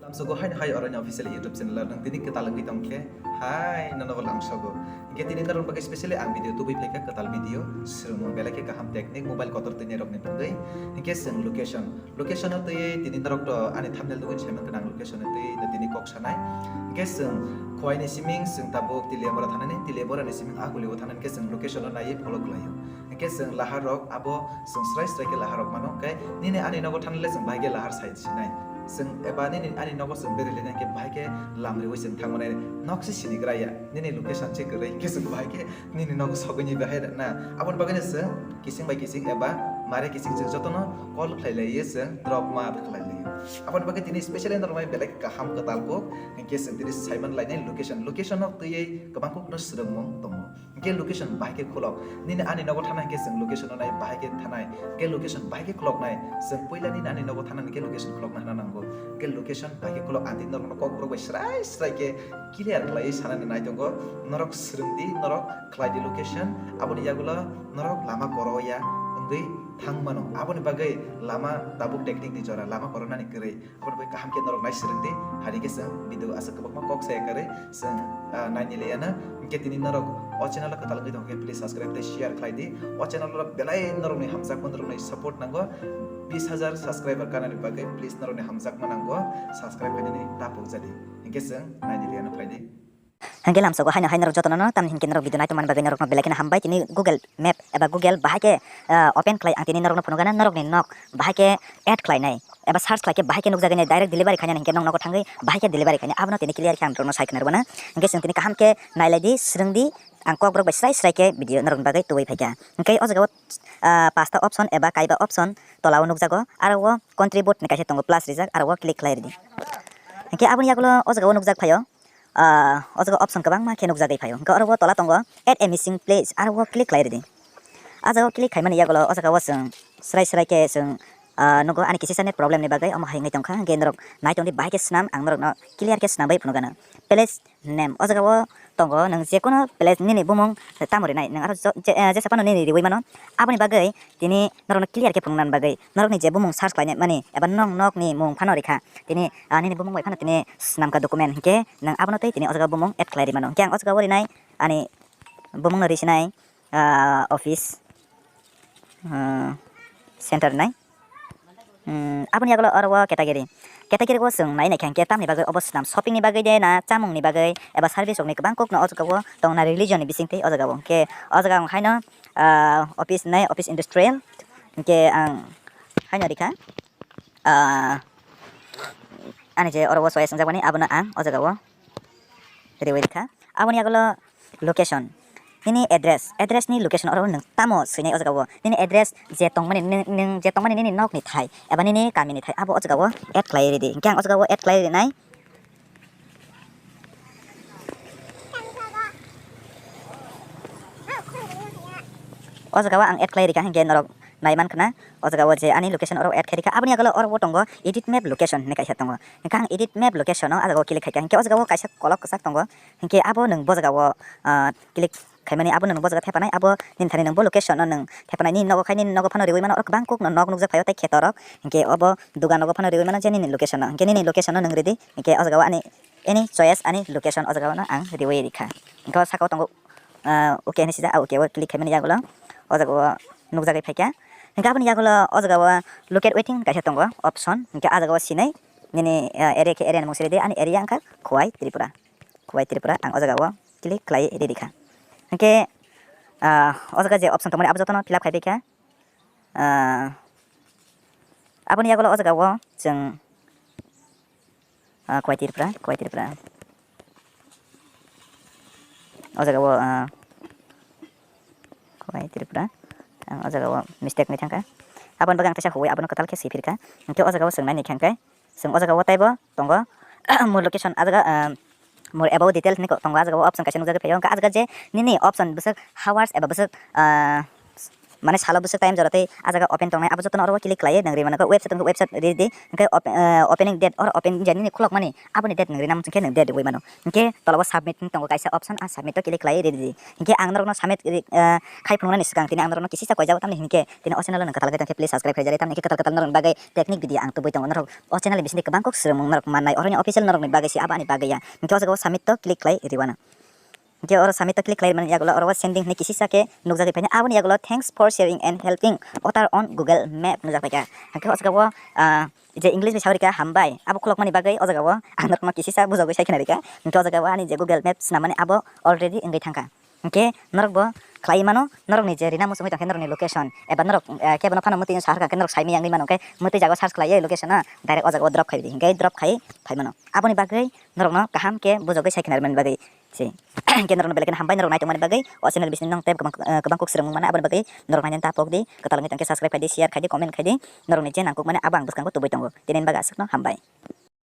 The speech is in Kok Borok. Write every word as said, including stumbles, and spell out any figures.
Lamsogo hai hai oroni official YouTube channel o nwng tini kwtal wngwi tongkhe hai nono bo lamsogo. Hinkhe tini norok bagwi specially ang video tubui phaikha, kwtal video swrwngmung belai khe kaham technique, mobile kotor twi nairokni bagwi. Hinkhe chwng location, location o twi tini norok to ani thumbnail nugwi saimankha ang location o twi tini kok sanai. Hinkhe chwng Khowai ni siming chwng tabuk Tiliabora thanani, Tiliabora ni siming Aguli o thanani khe chwng location o naiwi follow khlaio. Hinkhe chwng lahar rok abo chwng srai srai khe lahar rok mano, hinkhe nini ani nogo thanle chwng bahai khe lahar sai sinai. Chwng eba nini ani nogo chwng berwi lina hinkhe bahai khe lam riwi chwng thangmani nok se sinigra ya, nini location se kwrwi hinkhe chwng bahai khe nini nogo sogwini bahai na. Aboni bagwino chwng kising bai kising eba mare kising chwng jotono call khlai laiwi chwng drop ma khlai laio. Aboni bagwi tini specially norok bai belai kaham kwtal kok hinkhe chwng tini saiman lainai location, location no twiwi kwbang kok no swrwngmung tongo. Hinkhe location bahai khe khulok. Nini ani nogo thana hinkhe chwng location no nai bahai khe thanai. Hinkhe location bahai khe khuloknai. Chwng puila nini ani nogo thana hinkhe location khulokna hana nango. Hinkhe location bahai khe khulok. Ang tini norokno kokborok bai srai srai khe clear khlaiwi sanani nai tongo. Norok swrwngdi, norok khlaidi location. Aboni yagulo norok lama koroya wngwi thang mano. Aboni bagwi lama tabuk technique ni jora, lama koronani kwrwi. Aboni bai kaham khe norok nai swrwngdi, hari khe chwng video aswk kwbangma kok saya kwrwi chwng, ah, naini liyana. Hinkhe tini norok o channel o kwtal wngwi tongkhe please subscribe tei share khlai di. O channel o belai norokni hamjakma, norokni support nango. Bis hajar subscriber kanani bagwi please norokni hamjakma nango. Subscribe khainani ta pokjadi. Hinkhe chwng naini liyana phaidi. Hinkhe lamsogo haino hai norok jotono no, tamni hinkhe norok video naitongmani bagwi norokno belai kheno hambai. Tini Google Map eba Google bahai khe, ah, open khlai ang tini norokno phunukgana, norokni nok bahai khe add khlainai eba search khlai khe bahai khe nukjagwi nai, direct delivery khainani hinkhe nokno thangwi bahai khe delivery khainai, abono tini clear khe ang norokno sai khna rwna. Hinkhe chwng tini kaham khe nailaidi, swrwngdi, ang kokborok bai srai srai khe video norokni bagwi tubui phaikha. Hinkhe o jagao, ah, pasta option eba kaiba option tolao nukjago, aro o contribute ni kaisa tongo plus rijak, aro o click khlai rwdi. Hinkhe aboni yagulo o jagao nukjak phaio. Ah, o jaga option kwbangma khe nukjagwi phaio. Hwnkhe oro o tola tongo, "Add a missing place," aro o click khlai rwdi. O jaga o click khaimani yagulo o jaga o chwng srai srai khe chwng, ah, nugo ani kisa net problem ni bagwi omo hai wngwi tongkha. Hwnkhe norok nai tongdi, bahai khe swnam, ang norokno clear khe swnamwi phunukgana. Place name o jaga o tongo, nwng jekono place nini bumung tamo rinai, nwng aro jo-, je-, eh, jesa phano nini riwi mano. Aboni bagwi tini norokno clear khe phunuknani bagwi norokni je bumung search khlainai mani eba nong nokni mung phano rikha. Tini, ah, nini bumung bai phano tini swnamkha document hinkhe nwng abono tei tini o jaga bumung add khlai ri mano. Hinkhe ang o jaga o rinai ani bumungno risinai, ah, office, ah, center nai. Hmm, aboni yagulo oro o category. Category o chwng nai naikha hinkhe tamni bagwi obo swnam, shopping ni bagwi de na, chamung ni bagwi eba service rokni kwbang kokno o jaga o tongna religion ni bisingtwi o jaga o. Hinkhe o jaga ang haino, ah, office nai, office industrial. Hinkhe ang haino rikha, ah, ani je oro o choice wngjakmani abono ang o jaga o riwi rikha. Aboni yagulo location, nini address, address ni location oro nwng tamo swinai o jaga o. Nini address je tongmani, nwng, nwng je tongmani nini nokni thai eba nini kamini thai abo o jaga o add khlai ridi. Hinkhe ang o jaga o add khlai rinai. O jaga o ang add khlai rikha hinkhe norok nai mankha na, o jaga o je ani location oro add khairikha. Aboni yagulo oro o tongo edit map location hinwi kaisa tongo. Hinkhe ang edit map location o, o jaga o click khaikha. Hinkhe o jaga o kaisa kolok kwchak tongo. Hinkhe abo nwng bo jaga o, ah, click khaimani abo nwng bo jaga thepanai, abo nini thani nwng bo location o nwng thepanai, nini nogo khai nini nogo phano riwi mano, oro kwbang kokno nok nukjak phaio tei kheto rok. Hinkhe obo dugan nogo phano riwi mano je nini location o. Hinkhe nini location o nwng ridi. Hinkhe o jaga o ani any choice ani location o jaga o no ang riwi rikha. Hinkhe o saka o tongo, ah, okay hinwi sijak, ah, okay o click khaimani yagulo o jaga o nukjagwi phaikha. Hinkhe aboni yagulo o jaga o locate waiting kaisa tongo option, hinkhe ah jaga o sinai nini, ah, area khe area ni mung siridi, ani area wngkha Khowai Tripura, Khowai Tripura ang o jaga o click khlai ridi kha. Hinkhe, ah, o jaga je option tongmani abo jotono fill up khai bai kha. Ah, aboni yagulo o jaga o chwng, ah, Khowai Tripura, Khowai Tripura. O jaga o, ah, Khowai Tripura. Ang o jaga o mistake wngwi thangkha. Aboni bagwi ang teisa huwi abono kwtal khe swi phirkha. Hinkhe o jaga o chwng nai naikha hinkhe. Chwng o jaga o teibo tongo, more location, ah jaga, ah, more about details hinwi tongo, ah jaga o option kaisa nukjagwi phaio. Hinkhe ah jaga je nini option bwswk hours eba bwswk, ah, mane salo bwswk time jora tei ah jaga open tongnai, abo jotono oro o click khlaiwi nwng rwi mano. Website wngkha website ridi, hwnkhe op-, eh, opening date or open jani ni khulokmani aboni date nwng rinani hwnkhe nwng date rwi mano. Hwnkhe tola o submit wng tongo kaisa option, ah submit o click khlaiwi ridi. Hwnkhe ang norokno submit ri-, eh, khai phunuknani swkang tini ang norokno kisisa koijago, tamni hwnkhe tini o channel o nwng kwtal khe tongkhe please subscribe khaijak, tamni hwnkhe kwtal kwtal norokni bagwi technique video ang tubui tongo, norok o channel ni bisingtwi kwbang kok swrwngmung norok mannai, oroni official norokni bagwi se, abo ani bagwi ya. Hwnkhe o jaga o submit o click khlai rwano. Hwnkhe oro submit o click khlai mani yagulo oro o sending hinwi kisisa khe nukjagwi phainai, aboni yagulo "Thanks for sharing and helping author on Google Map" nukjak paikha. Hwnkhe o jaga o, ah, je English bai sawi rwkha hambai, abo khulokmani bagwi o jaga o ang norokno kisisa bujagwi sai khna rwkha. Hwnkhe o jaga o ani je Google Map swnam mani abo already wngwi thangkha. Hwnkhe norok bo khlai mano, norokni je rina muchungwi tongkhe norokni location, eba norok, eh, kebono phano mwtwi sa rwkha hwnkhe norok saimanya wngwi mano, hwnkhe mwtwi jaga o search khlaiwi location no direct o jaga o drop khai di, hwnkhe drop khai phai mano. Aboni bagwi norokno kaham khe bujagwi sai khna rwmani bagwi se. Hwnkhe norokno belai kheno hambai norok naitongmani bagwi, o channel bisingtwi nong tei kwbang, eh, kwbang kok swrwngmung mano, aboni bagwi norok nainani ta pok di, kwtal wngwi tongkhe subscribe khai di, share khai di, comment khai di, norokni je nangkukmani abo ang bwskango tubui tongo. Tini bagwi aswkno hambai.